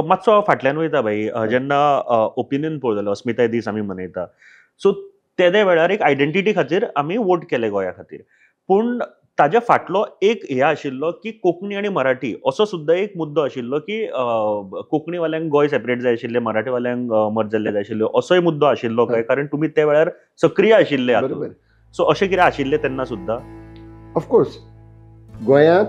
मातसो हांव फाटल्यान वयता भाई. जेन्ना ओपिनियन पोल जालो, अस्मिताय दीस आमी मनयता, सो तेदे वेळार एक आयडेंटिटी खातीर आमी वोट केले गोंया खातीर, पूण ताज्या फाटलो एक हे आशिल्लो की कोंकणी आनी मराठी असो सुद्दां एक मुद्दो आशिल्लो की कोंकणीवाल्यांक गोंय सेपरेट जाय आशिल्लें, मराठीवाल्यांक मर्ज जाल्लें जाय आशिल्लें, असोय मुद्दो आशिल्लो काय? कारण तुमी त्या वेळार सक्रीय आशिल्ले. बरोबर. सो अशें कितें आशिल्लें तेन्ना सुद्दां? ऑफकोर्स, गोंयांत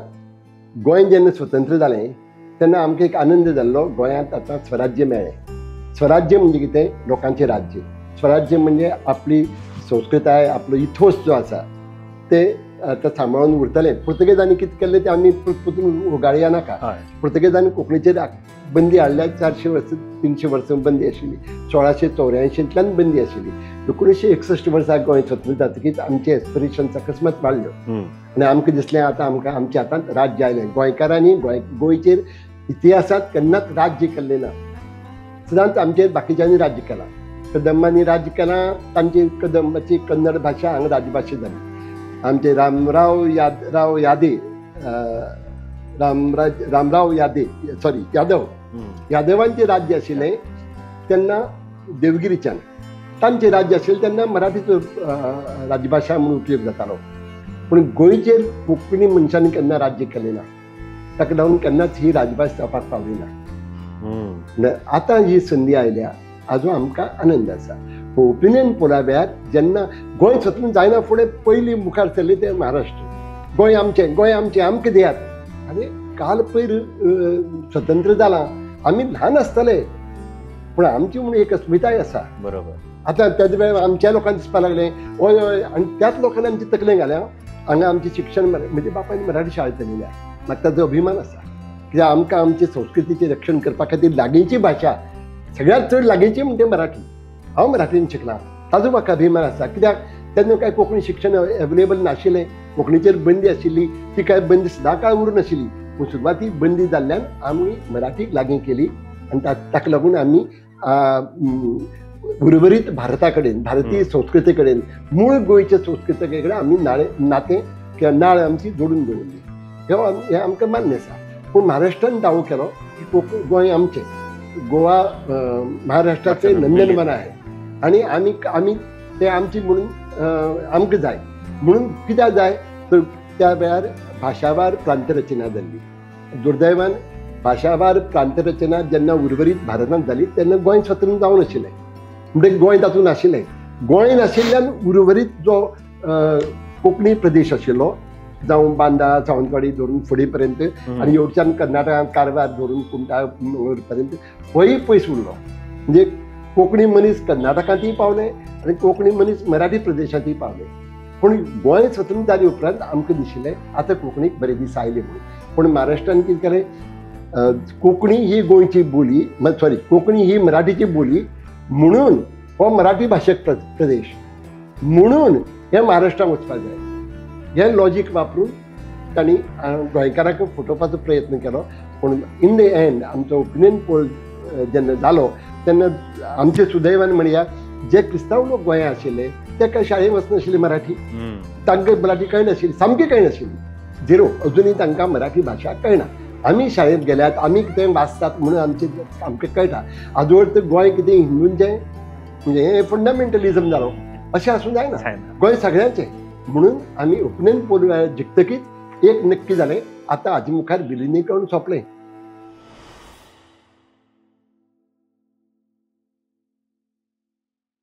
गोंय जेन्ना स्वतंत्र जालें तेन्ना आमकां एक आनंद जाल्लो, गोंयांत आतां स्वराज्य मेळ्ळें. स्वराज्य म्हणजे कितें? लोकांचें राज्य. स्वराज्य म्हणजे आपली संस्कृताय, आपलो इथोस जो आसा ते आतां सांबाळून उरतले. पुर्तुगेजांनी कितें केल्लें तें आमी परतून उगाळया नाका. पुर्तुगेजांनी कोंकणीचेर बंदी हाडल्या, 400 वर्सां 300 वर्सां बंदी आशिल्ली, 1684 बंदी आशिल्ली. 1961 वर्सा गोंय स्वतंत्र जातकीच आमचे एस्पिरेशन्स अकस्मात वाडल्यो आनी आमकां दिसलें आतां आमकां आमच्या हातांत राज्य आयलें. गोंयकारांनी गोंयचेर इतिहासांत केन्नाच राज्य केल्लें ना, सदांच आमचेर बाकीच्यांनी राज्य केलां. कदंबांनी राज्य केलां, तांची कदंबाची कन्नड भाशा हांगा राजभाशा जाली. आमचे रामराव यादे रामराव यादे सॉरी यादव, यादवांचें राज्य आशिल्लें तेन्ना देवगिरीच्यान तांचें राज्य आशिल्लें तेन्ना मराठीचो राजभाशा म्हणून उपयोग जातालो. पूण गोंयचेर कोंकणी मनशांनी केन्ना राज्य केलें ना, ताका लागून केन्नाच ही राजभास जावपाक पावली ना. आतां ही संदी आयल्या, आजून आमकां आनंद आसा. ओपिनियन पोला वेळार जेन्ना गोंय स्वतंत्र जायना फुडें पयलीं मुखार सरलें तें महाराष्ट्र. गोंय आमचें, गोंय आमचें, आमकां दियात. आनी काल पयर स्वतंत्र जालां, आमी ल्हान आसतले पूण आमची म्हणून एक अस्मिताय आसा. बरोबर. आतां तेज वेळार आमच्या लोकांक दिसपाक लागलें हय हय, आनी त्याच लोकांनी आमची तकलें घाल्या. हांगा आमचें शिक्षण, म्हज्या बापायन मराठी शाळा चलयल्या, म्हाका ताजो अभिमान आसा. कित्याक आमकां आमचे संस्कृतीचें रक्षण करपा खातीर लागींची भाशा, सगळ्यांत चड लागींची म्हणजे मराठी. हांव मराठीन शिकलां, ताजो म्हाका अभिमान आसा. कित्याक तेन्ना कांय कोंकणी शिक्षण एवेलेबल नाशिल्लें, कोंकणीचेर बंदी आशिल्ली, ती कांय बंदी सदां काळ उरूं नाशिल्ली. पूण सुरवाती बंदी जाल्ल्यान आमी मराठीक लागीं केली आनी ताका लागून आमी उर्वरीत भारता कडेन, भारतीय संस्कृती कडेन, मूळ गोंयच्या संस्कृती कडेन आमी नातें किंवा नाळ आमची जोडून दवरली. हें आमकां मान्य आसा. पूण महाराष्ट्रान दावो केलो की गोंय आमचें, गोवा महाराष्ट्राचें नंदनवन आहे आनी आमी आमी ते आमची म्हणून आमकां जाय म्हणून. कित्याक जाय तर त्या वेळार भाशावार प्रांतरचना जाल्ली. दुर्दैवान भाशावार प्रांतरचना जेन्ना उर्वरीत भारतांत जाली तेन्ना गोंय स्वतंत्र जावं नाशिल्लें, म्हणजे गोंय तातूंत नाशिल्लें. गोंय नाशिल्ल्यान उर्वरीत जो कोंकणी प्रदेश आशिल्लो, जावं बांदा सावंतवाडी धरून फुडें पर्यंत आनी येवच्यान कर्नाटकांत कारवार धरून कुमटा मंगळूर पर्यंत, होय पयस उरलो. म्हणजे कोंकणी मनीस कर्नाटकांतूय पावले आनी कोंकणी मनीस मराठी प्रदेशांतूय पावले. पूण गोंय स्वतंत्र जाले उपरांत आमकां दिशिल्लें आतां कोंकणीक बरे दीस आयले म्हणून. पूण महाराष्ट्रान कितें केलें, कोंकणी ही गोंयची बोली, सॉरी कोंकणी ही मराठीची बोली म्हणून हो मराठी भाशक प्रदेश म्हणून हें महाराष्ट्राक वचपाक जाय, हें लॉजीक वापरून तांणी गोंयकारांक फटोवपाचो प्रयत्न केलो. पूण इन the and आमचो ओपिनियन पोल जेन्ना जालो तेन्ना आमचे सुदैवान म्हणया जे क्रिस्तांव लोक गोंयांत आशिल्ले ते काय शाळेंत वचनाशिल्ले मराठी, तांकां मराठी कळनाशिल्ली, सामकी कळनाशिल्ली, झिरो. अजुनूय तांकां मराठी भाशा कळना. आमी शाळेंत गेल्यात, आमी कितें वाचतात म्हणून आमचें आमकां कळटा. आजवळ तर गोंय कितें हिंदूंचें म्हणजे हें फंडामेंटलिझम जालो, अशें आसूं जायना. गोंय सगळ्यांचें म्हणून आमी ओपिनियन पोल वेळार जिखतकीच एक नक्की जालें, आतां हाजे मुखार विलिनीकरण सोंपलें.